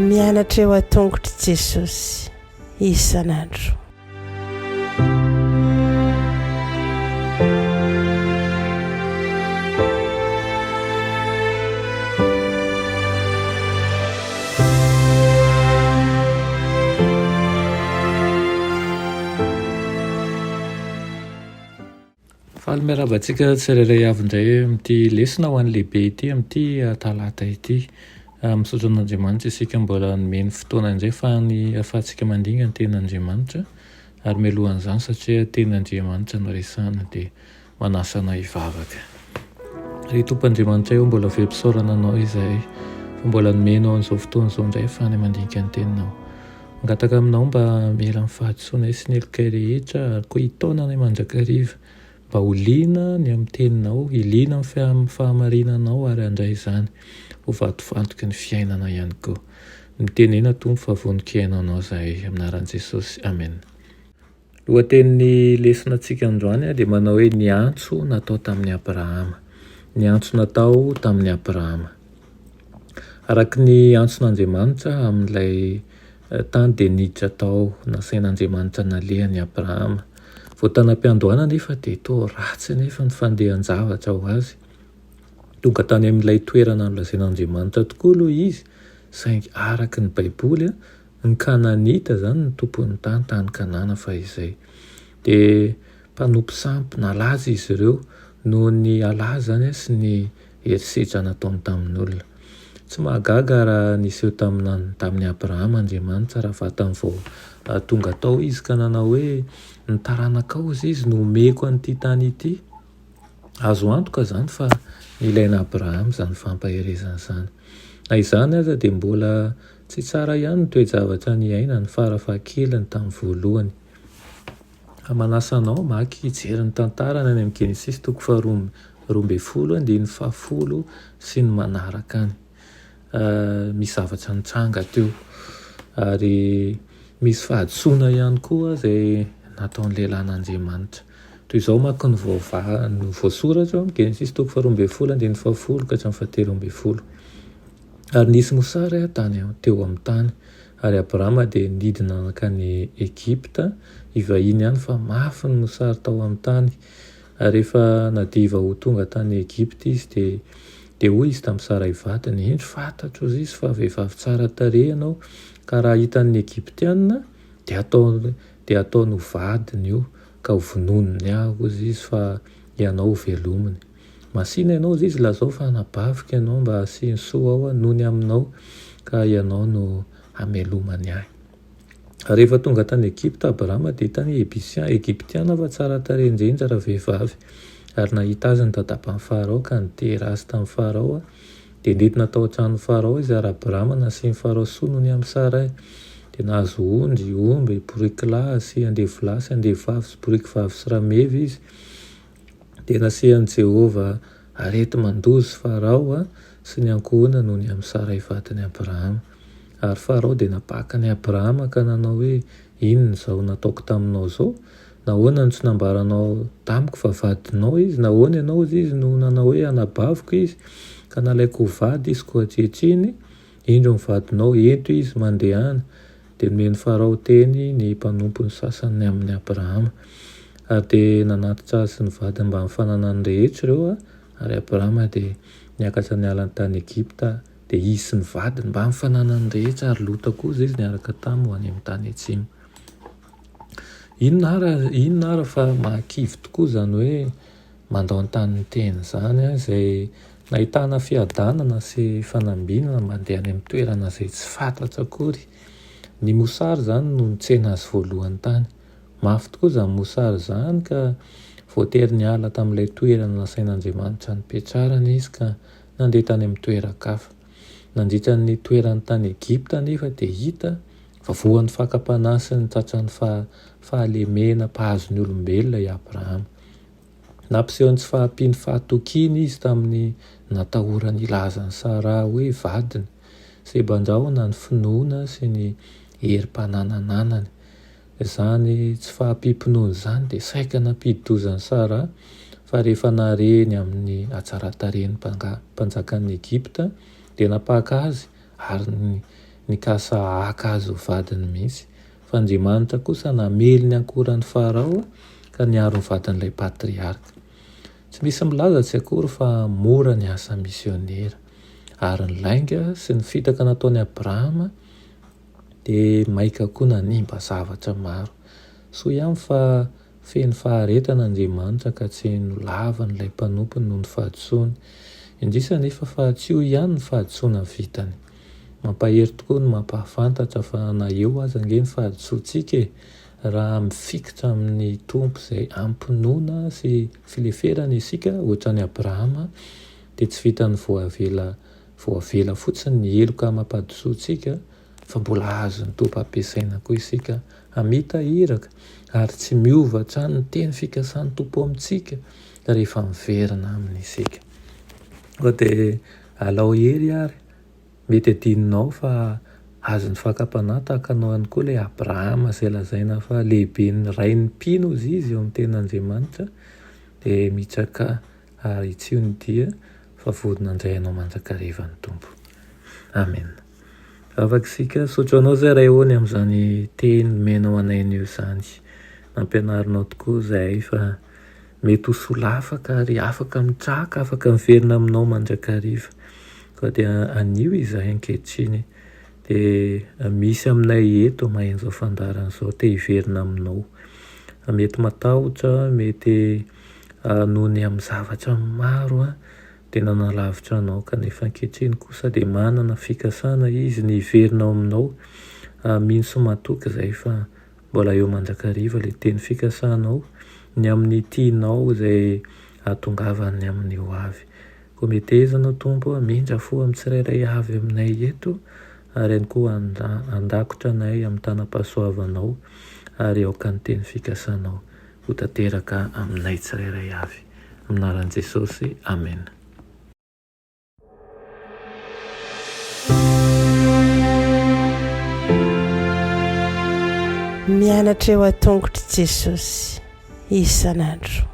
Mianatra eo an-tongotr'i Jesosy isan'andro. Faly miarahaba antsika tsirairay avy indray amin'ity lesona ho an'ny lehibe ity amin'ity talata ity. Misaotra an'Andriamanitra isika mbola nomeny fotoana indray fa ny ahafahantsika mandinga ny tenin'Andriamanitra. Ary mialohan'izany satria tenin'Andriamanitra no resahana dia manasa anao hivavaka. Ry Tompo Andriamanitray ô, mbola velom-pisaorana Anao izahay fa mbola nomenao an'izao fotoana izao indray ahafahana mandinika ny teninao. Mangataka aminao mba hamela ny fahadisoanay sy ny helokay rehetra ary koa hitaona anay mandrakariva mba ho liana ny amin'ny teninao, hiliana amin'ny fahamarinanao ary handray izany ho vatofantoky ny fiainana ihany koa. Mitenena Tompo fa vonon-kihaino anao izahay. Amin'ny anaran'i Jesosy. Amena. Lohatenin'ny lesonantsika androany dia manao hoe ny antso natao tamin'i Abrahama. Ny antso natao tamin'i Abrahama. Araka ny antson'Andriamanitra amin'ilay tany dia niditra tao nasain'Andriamanitra nalehany Abrahama. Vao tany am-piandohana anefa dia toa ratsy anefa ny fandehan-javatra ho azy. Tonga tany amin'ilay toerana nolazain'Andriamanitra tokoa aloha izy, saingy araka ny Baiboly Ny Kananita izany no tompon'ny tany tany Kanana fahizay. Dia mpanompo sampy nalaza izy ireo noho ny halazany sy ny herisetra nataony tamin'olona. Tsy mahagaga raha niseho tamin'i tamin'i Abrahama Andriamanitra raha vatany vao tonga tao izy ka nanao hoe, Ny taranakao hozy izy no homeko an'ity tany ity. Azo antoka izany fa nilain'i Abrahama izany fampaherezana izany. Na izany aza dia mbola Tsy tsara ihany ny toe-javatra niainany fara fahakeliny tamin'ny voalohany. Manasa anao hamaky hijery ny tantarany any amin'ny Genesisy toko faharoa 12 andininy fahafolo sy ny manaraka any. Misy zavatra nitranga teo ary misy fahadisoana ihany koa izay nataon'ny lehilahin'Andriamanitra. Toy izao manko no voavaha no voasoratra ao amin'ny Genesisy toko faharoa 12 andininy fahafolo ka hatramin'ny fahatelo 13. Ary nisy mosary tany teo amin'ny tany, ary Abrama dia nidina nankany Egypta hivahiny any fa mafy ny mosary tao amin'ny tany. Ary rehefa nadiva ho tonga tany Egypta izy, dia dia hoy izy tamin'i Saray vadiny, Indro, fantatro, hozy izy, fa vehivavy tsara tarehy ianao, ka raha hitan'ny Egyptiana, dia hataony dia hataony ho vadiny io, ka hovonoiny ahy, hozy izy, fa ianao hovelominy. Masìna ianao hozy izy, lazao fa anabaviko ianao mba hasiany soa aho noho ny aminao, ka ianao no hamelomany ahy. Ary rehefa tonga tany Egypta Abrama, dia hitany Ebisia, Egyptiana fa tsara tarehy indrindra ravehivavy. Ary nahita azy ny dadaban'i Farao ka nidera azy tamin'i Farao, dia nentina tao an-tranon'i Farao izy, ary Abrama nasian'i Farao soa noho ny amin'i Saray. Dia nahazo ondry, omby, boriky lahy sy andevolahy sy andevovavy sy boriky vavy sy rameva izy. Dia nasian'i Jehovah areti-mandoza Farao sy ny ankohonany noho ny amin'i Saray vadin'i Abrahama. Ary Farao dia nampaka an'i Abrahama ka nanao hoe, Inona izao nataoko taminao izao? Nahoana no tsy nambaranao tamiko fa vadinao izy? Nahoana ianao, hozy izy, no nanao hoe, Anabaviko izy, ka nalaiko ho vady izy, koa ankehitriny, indro ny vadinao, ento izy, mandehana. Dia nomen'i Farao teny ny mpanompony sasany ny amin'i Abrahama. Ary dia nanatitra azy sy ny vadiny mbamin'ny fananany rehetra ireo, ary Abrahama dia niakatra niala ny tany Egypta, dia izy sy ny vadiny mbamin'ny fananany rehetra, ary Lota koa izy niaraka taminy ho any amin'ny tany atsimo. Inona ary, inona ary fa mahakivy tokoa izany hoe mandao ny tanin'ny teny izany, izay nahitana fiadanana sy fanambinana mandeha any amin'ny toerana izay tsy fantatra akory. Ny mosary izany no nitsena azy voalohany tany. Mafy tokoa izany mosary izany ka voatery niala tamin'ilay toerana nasain'Andriamanitra nipetrarana izy ka nandeha tany amin'ny toeran-kafa. Nandritra ny nitoerany tany Egypta anefa dia hita fa voan'ny fakam-panahy sy ny tratran'ny fahalemena mpahazo ny olombelona i Abrahama. Nampiseho ny tsy fahampian'ny fahatokiany izy tamin'ny natahorany hilaza an'i Saraha hoe vadiny. Seban-drahona ny finoana sy ny herim-pananananany. Izany tsy fahampiam-pinoana izany dia saika nampidi-doza an'i Saraha. Fa rehefa nahare ny amin'ny hatsaran-tarehin'ny mpanjakan'i Egypta, dia nampaka azy ary nikasa haka azy ho vadiny mihitsy. Fa Andriamanitra kosa namely ny ankoran'i Farao ka niaro ny vadin'ilay patriarka. Tsy misy milaza tsy akory fa mora ny asa misionera. Ary ny lainga sy ny fitaka nataon'i Abrahama dia maika koa nanimba zavatra maro. Soa ihany fa feno faharetana Andriamanitra ka tsy nolaviny ilay mpanompony noho ny fahadisoany. Indrisy anefa fa tsy io ihany ny fahadisoana vitany. Mampahery tokoa ny mampahafantatra fa na eo aza ange ny fahadisoantsika e, raha mifikitra amin'ny Tompo izay am-pinoana sy fileferana isika ohatran'i Abrahama dia tsy vitan'ny voavela voavela fotsiny ny heloka amam-pahadisoantsika fa mbola azon'ny Tompo ampiasaina koa isika hamita iraka ary tsy miova hatrany ny teny fikasan'ny Tompo amintsika rehefa miverina aminy isika. Koa dia alao hery ary mety adinonao fa azon'ny fakam-panahy tahaka anao ihany koa ilay Abrahama izay lazaina fa lehiben'ny rain'ny mpino hozy izy eo amin'ny tenin'Andriamanitra dia mitraka ary hitsio ny dia fa vonona handray anao mandrakariva ny Tompo. Amena. Vavaka isika, Misaotra anao izay Ray ô ny amin'izany teny nomenao anay anio izany. Nampianarinao tokoa izahay fa mety ho solafaka ary afaka mitraka, afaka miverina aminao mandrakariva. Koa dia anio izahay ankehitriny dia misy aminay eto maheno izao fandaharana izao te hiverina aminao. Mety matahotra, mety noho ny amin'ny zavatra maro dia nanalavitra anao kanefa ankehitriny kosa dia manana fikasana izy ny hiverina ao aminao. Mino sy matoky izay fa mbola eo mandrakariva ilay teny fikasanao ny amin'ny tianao izay hahatongavany amin'ny ho avy. Koa meteza anao Tompo hamindra fo amin'ny tsirairay avy aminay eto ary ihany koa handakotra anay amin'ny tanam-pahasoavanao ary aoka ny teny fikasanao ho tanteraka aminay tsirairay avy. Amin'ny anaran'i Jesosy, Amena. Mianatra eo an-tongotr'i Jesosy isan'andro.